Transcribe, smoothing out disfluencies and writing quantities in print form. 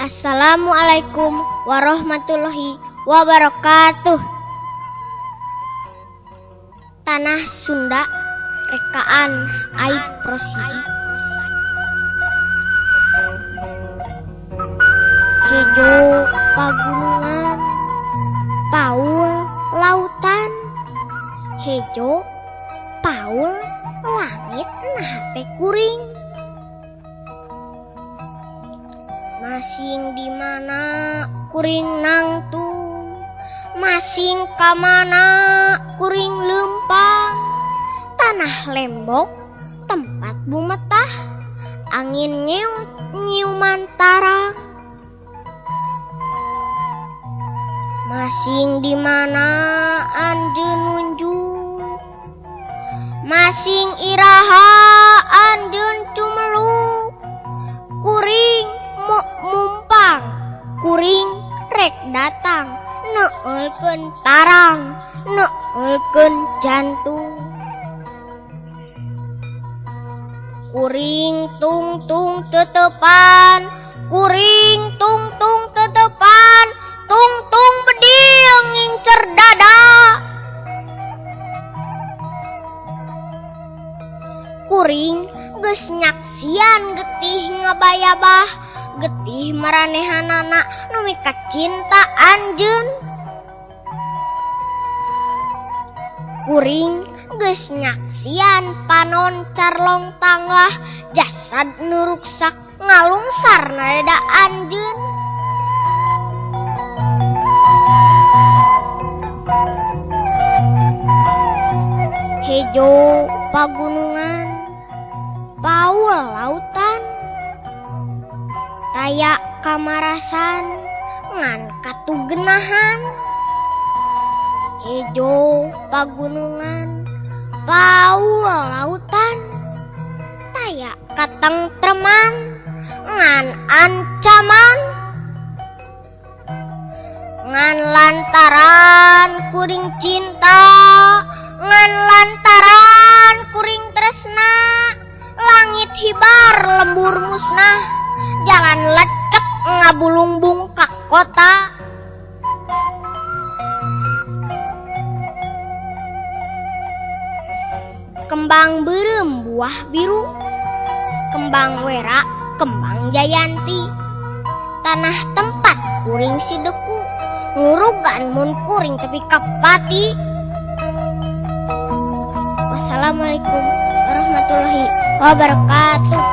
Assalamualaikum warahmatullahi wabarakatuh. Tanah Sunda, rekaan Aip Rosidi. Hejo pagunungan, paul lautan, hejo paul langit nah teh kuring. Masing di mana kuring nangtung, masing ka mana kuring lempang. Tanah lembok tempat bumetah, angin nyeut nyiuman tarang. Masing di mana anjeun nunjuk, masing iraha anjeun cumeluk. Kuring mok mumpang, kuring rek datang, neulkeun tarang, neulkeun jantung. Kuring tungtung tetepan, kuring tungtung tetepan, tungtung bedil ngincer dada. Kuring geus nyaksian getih ngabayabah, getih maranehanana nu mikacinta anjeun. Kuring geus nyaksian panon carlong tanggah, jasad nu ruksak ngalungsar na dada anjeun. Hejo pagunungan, paul lautan, taya kamarasan ngan katugenahan. Hejo pagunungan, paul lautan, taya katengtreman ngan ancaman. Ngan lantaran kuring cinta, ngan lantaran kuring tresna, langit hibar lembur musnah, jalan lecek ngabulungbung ka kota. Kembang beureum buah biru, kembang wera, kembang jayanti. Tanah tempat kuring sideku, ngurugan mun kuring tepi ka pati. Wassalamualaikum warahmatullahi wabarakatuh.